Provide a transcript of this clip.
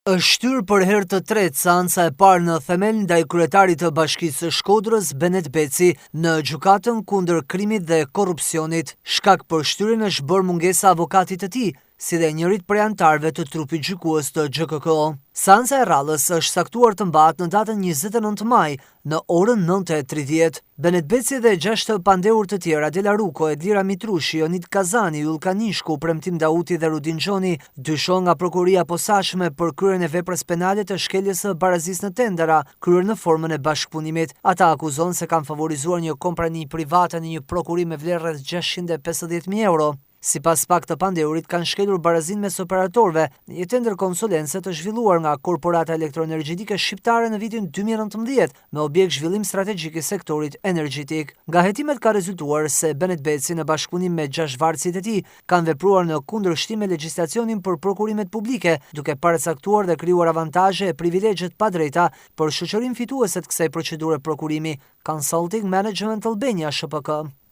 Është shtyrë për herë të tretë seanca e parë në themel ndaj kryetarit të Bashkisë së Shkodrës, Benet Beci, në Gjykatën kundër Krimit dhe Korrupsionit. Shkak për shtyrjen është bërë mungesa e avokatit të tij, si dhe njërit prej anëtarëve të trupit gjykues të GJKKO. Seanca e radhës është caktuar të mbahet në datën 29 maj, në orën 9:30. Benet Beci dhe gjashtë të pandehur të tjerë, Adela Ruko, Edlira Mitrushi, Jonid Kazani, Yllka Nishku, Premtim Dauti dhe Rudin Gjoni, dyshohen nga Prokuroria e Posaçme për kryerjen e veprës penale të shkeljes së barazisë në tendera, kryer në formën e bashkëpunimit. Ata akuzohen se kanë favorizuar një kompani private në një prokurim me vlerë rreth 650.000 euro. Sipas SPAK të pandehurit kanë shkelur barazinë mes operatorëve në një tender konsulence të zhvilluar nga Korporata Elektroenergjetike Shqiptare në vitin 2019 me objekt zhvillim strategjik i sektorit energjetik. Nga hetimet ka rezultuar se Benet Beci në bashkëpunim me gjashtë vartësit e tij kanë vepruar në kundërshtim me legjislacionin për prokurimet publike, duke paracaktuar dhe krijuar avantazhe e privilegje të padrejta për shoqërinë fituese të kësaj procedure prokurimi, Consulting Management Albania SHPK.